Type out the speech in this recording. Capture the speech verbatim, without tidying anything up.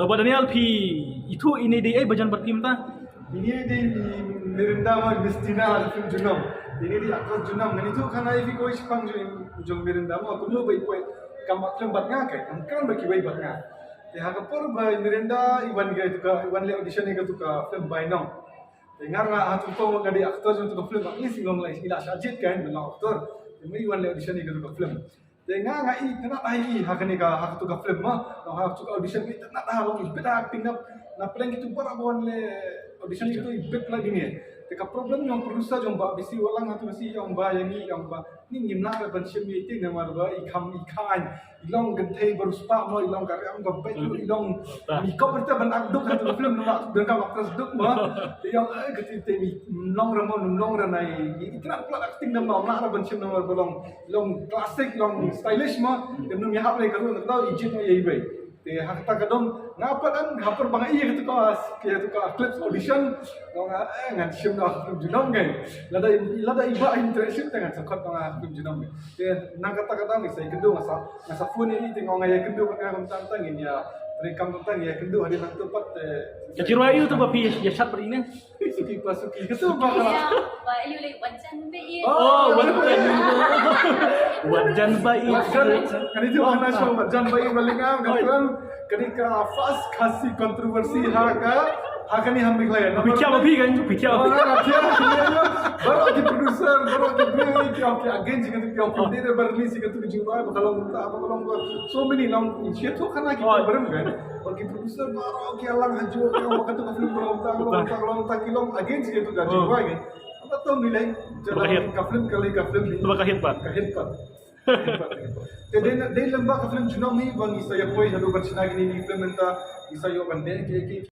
Bah Daniel, phi ithuh ine dei ei ba jan bad phi mynta? Ine dei i Mirinda, ma Mistina ha ka film Junom. Ine dei i actress Junom. Ngan ithuh khana ïa phi kawei shaphang jong, jong Mirinda, ma kumno ba i poi kam act film bad nga, ka kam kren ba kiwei bad nga. Te ha ka por ba i Mirinda i wan ïa katu ka, i wan leh audition ïa katu ka film Bainong. Te nga nga hangto nga dei actor jong katu ka film, at least i long, i la shah jied kan ban long actor. Te i wan leh audition ïa katu ka film. Te nga nga itynnad ha i ha kane ka, ha katu ka film, ma. Long ha katu ka audition, itynnad ha, long i bit ha acting, na, na pdeng kitu baroh ba wan leh audition kitu i bit la dine. Te ka problem jong producer jong Bah Bisi Wahlang hangtu ka shi, i ong ba ïa ngi, i ong ba, ni ngim lah ban shim ïa i te namar ba i kham, i kha aiñ. I long kynthei ba riewspah mo, i long ka riam ka beit, i long, i kop ita ban act duk hangtu ka film, namar donkam actress duk mo. Te i ong, eh, kata te i long ra mo, ym long ra, na i, i itynnad palat acting, namar ym lah ban shim namar ba long long classic, long stylish mo. Te ym ïahap lei ka role, nangta i jied noh ïa iwei. Te ha kata ka daw nga pat, ha por ba nga ïoh ïa katu ka, ïa katu ka clips audition, nga ong, eh, ngan shim noh ha film Junom ngai. Lada, lada i Bah interaction te ngan sa khot noh ha film Junom ngai. Te na kata ka daw ngi sa ïakynduh, nga sa, nga sa phone ïa i te nga ong nga ïakynduh bad nga, kumta ngin ïa treikam, kumta ngin ïakynduh hadien nangta pat te. Ka jingrwai aïu tu ba phi ïa shad bad i ne? Suki pa suki. Katu ba. Ïa, ba ïa lei Wat Jan Ba Ïeit. Oh, Wat Jan Ba Ïeit. Wat Jan, kane tu ba nga shu Wat Jan Ba Ïeit ba lei nga, nga kren kane ka first Khasi controversy ha ka, ha kane ha Meghalaya. Phi thiah ba phi kan, phi thiah ba phi. Baroh ki producer, baroh ki briew ki ong ki against ïa katu, ki ong ki dei ba release ïa katu ka jingrwai ba ka long kumta, ba ka long kumta. So many long, sha tu khana ki briew kan. Ba ki producer baroh ki ïalang ha juh, ki ong ba katu ka film ka long kumta, ka long kumta, ka long kumta, ki long against ïa katu ka jingrwai kan. Haba to ngi leh, ka film, ka leh ka film hi. Ba ka hit pat. Ka hit pat. Te dei, dei lem bad ka film Junom hi ba ngi sa ïa poi haduh ban shna kine ki film mynta, ngi sa ïoh ban leh ki, ki